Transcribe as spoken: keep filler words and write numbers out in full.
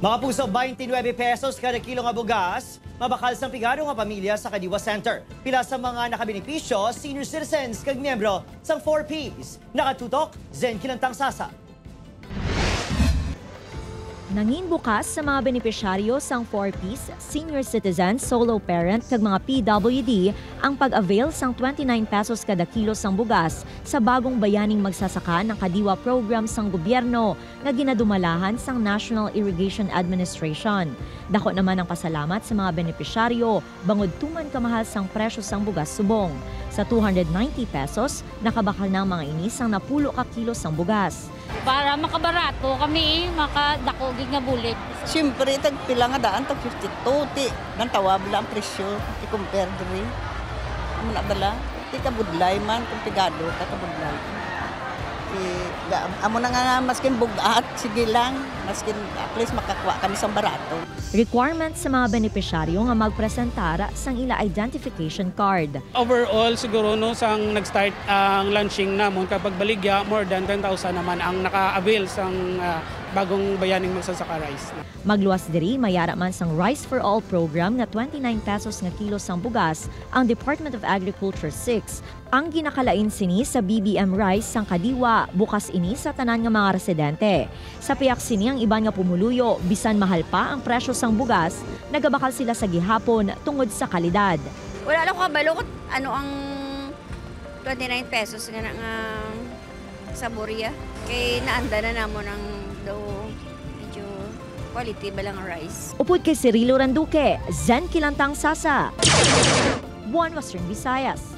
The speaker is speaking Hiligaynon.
Mga puso, twenty-nine pesos kada kilo nga bugas mabakal sang pigado nga pamilya sa Kadiwa Center. Pila sa mga nakabenepisyo, senior citizens kag miyembro sang four Ps. Nakatutok, Zen Kilantang Sasa. Nangin bukas sa mga benepisyaryo sang four Ps, senior citizen, solo parent, kag mga P W D ang pag-avail sang twenty-nine pesos kada kilo sang bugas sa bagong bayaning magsasaka ng Kadiwa program sang gobyerno nga ginadumalahan sang National Irrigation Administration. Dako naman ang pasalamat sa mga benepisyaryo bangod tuman kamahal sang presyo sang bugas subong. Sa two hundred ninety pesos, nakabakal na ang mga ini sang napulo ka kilo sang bugas. Para makabarato kami, makadako gid nga bulig. Siyempre, tagpila nga daan, tag fifty-two, ti, nantawab lang ang presyo, i-compare diri. Amo na bala, ti kabudlay man, kung pigado ka, kabudlay. Ti, ga-, amo na nga, maskin bugat, sige lang, maskin at least makakuha kami sang barato. Requirements sa mga benepisyaryo nga magpresentar sang ila identification card. Overall, siguro, no, sang nag-start ang launching namon, kapag baligya, more than ten thousand naman ang naka-avail sang, ah, bagong bayaning magsasaka rice. Magluwas diri, may ara man sang Rice for All program nga twenty-nine pesos nga kilo sang bugas ang Department of Agriculture six. Ang ginakalain sini sa B B M Rice sang Kadiwa, bukas ini sa tanan nga mga residente. Sa piyak sini, ang iban nga pumuluyo, bisan mahal pa ang presyo sang bugas, nagabakal sila sa gihapon tungod sa kalidad. Wala lang ko kabalo kung ano ang twenty-nine pesos nga na, nga saborya. Kay naanda na namon ang daw medyo quality ba lang ang rice. Upod kay Cirilo Randuque, Zen Kilantang Sasa, One Western Visayas.